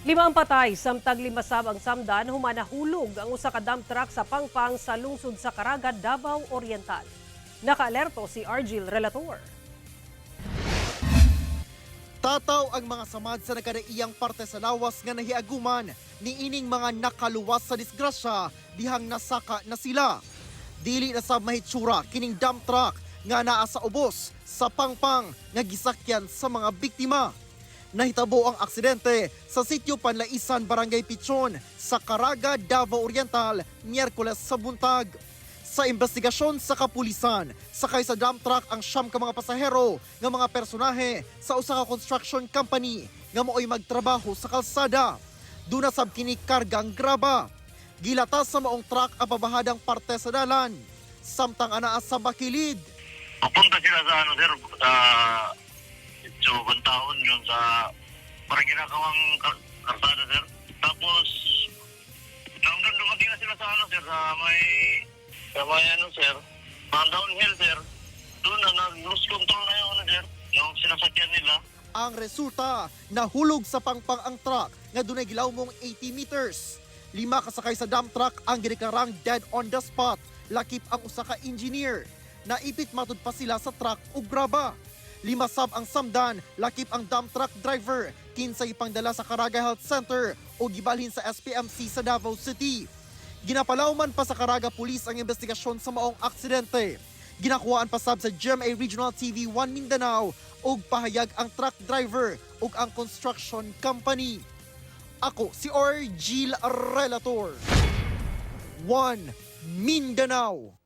Lima ang patay, samtang lima sab ang samdan human nahulog ang usa ka dump truck sa pangpang sa lungsod sa Caraga, Davao Oriental. Nakaalerto si Argil Relator. Tataw ang mga samad sa nagkadaiyang parte sa lawas nga nahiaguman ni ining mga nakaluwas sa disgrasya dihang nasaka na sila. Dili na sa mahitsura kining dump truck nga naa sa ubos sa pangpang nga gisakyan sa mga biktima. Nahitabo ang aksidente sa sitio Panlaisan, Barangay Pichon sa Caraga, Davao Oriental, Miyerkules sa buntag. Sa investigasyon sa kapulisan, sakay sa dump truck ang 9 ka mga pasahero nga mga personahe sa usa ka construction company nga maoy magtrabaho sa kalsada. Duna sab kini kargang graba. Gilatas sa maong truck ang pabahadang parte sa dalan. Samtang anaa sa bakilid. Papunta sila sa ano, sir, sa so, Bantaon yun sa parang ginagawang karsada, sir. Tapos, nang doon dumating na sila sa ano, sir, sa may ano, sir, mga downhill, sir. Doon na, nag-lose control na yung ano, sir, yung sinasakyan nila. Ang resulta, nahulog sa pangpang ang truck nga dunay gilawmong 80 meters. Lima kasakay sa dump truck ang gideklarang dead on the spot, lakip ang usa ka engineer. Naipit matud pa sila sa truck ug graba. Lima sab ang samdan, lakip ang dump truck driver, kinsa ipangdala sa Caraga Health Center o gibalhin sa SPMC sa Davao City. Ginapalawman pa sa Caraga Police ang investigasyon sa maong aksidente. Ginakuhaan pa sab sa GMA Regional TV 1 Mindanao og pahayag ang truck driver ug ang construction company. Ako si Orgil Relator. 1 Mindanao.